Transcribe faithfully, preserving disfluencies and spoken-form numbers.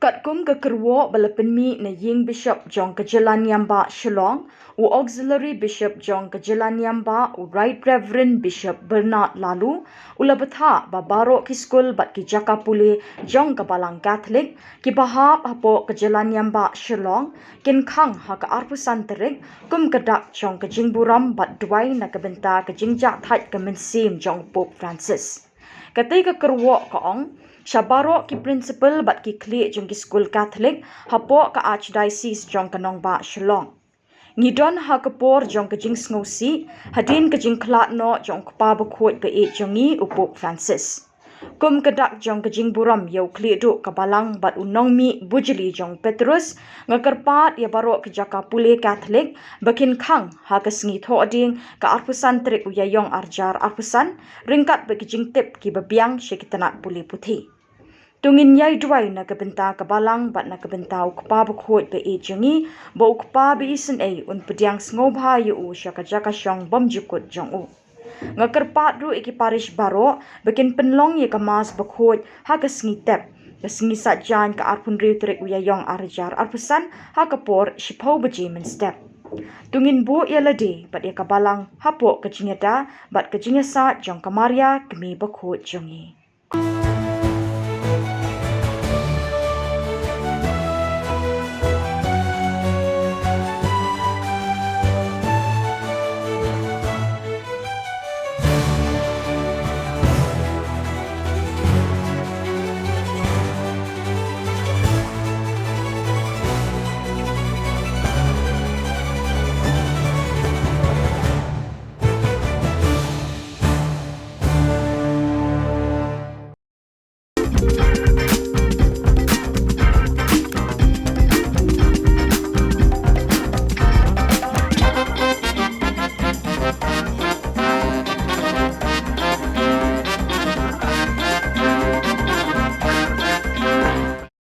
Katkum ka kyrwoh ba la pynmih na ïing Bishop jong ka Jyllaniambah Shillong, u Auxiliary Bishop jong ka Jyllaniambah, u Right Reverend Bishop Bernard Laloo, u la bthah ba baroh ki skul bad ki jaka pule jong ka Balang Katholik kiba hap hapoh ka Jyllaniambah Shillong kin khang ha ka arphew san tarik kum ka dak jong ka jingburom bad duwai na ka bynta ka jingjahthait ka mynsiem jong u Pope Francis. Katei ka kyrwoh ka ong sha baroh ki principal bad ki khlieh jong ki skul Katholik hapoh ka Archdiocese jong ka nongbah Shillong. Ngi don ha ka por jong ka jingsngewsih hadien ka jingkhlad noh jong u Kpa Bakhuid ba ïeit jong ngi u Pope Francis. Kum ka dak jong ka jingburom ïa u khlieh duh ka Balang bad u nongmih bujli jong u Petrus, nga kyrpad ïa baroh ki jaka pule Katholik ba kin khang ha ka sngi Thohdieng ka arphew san tarik u Ïaïong arhajar arphew san ryngkat bad ki jingtip kiba biang sha ki tnat pule puthi. To ngin ïai duwai na ka bynta ka Balang bad na ka bynta u Kpa Bakhuid ba ïeit jong ngi, ba u Kpa ba isynei un pdiang sngewbha ïa u sha ka jaka shong bymjukut jong u. Nga kyrpad ruh ïa ki parish baroh ba kin pynlong ïa ka Mass Bakhuid ha ka sngi Tep, ka sngi Saitjaiñ ka arphew hynriew tarik u Ïaïong arhajar arphew san ha ka por shiphew baje mynstep. To ngin buh ïa lade bad ïa ka Balang hapoh ka jingïada bad ka jingïasaid jong ka Maria Kmie Bakhuid jong ngi.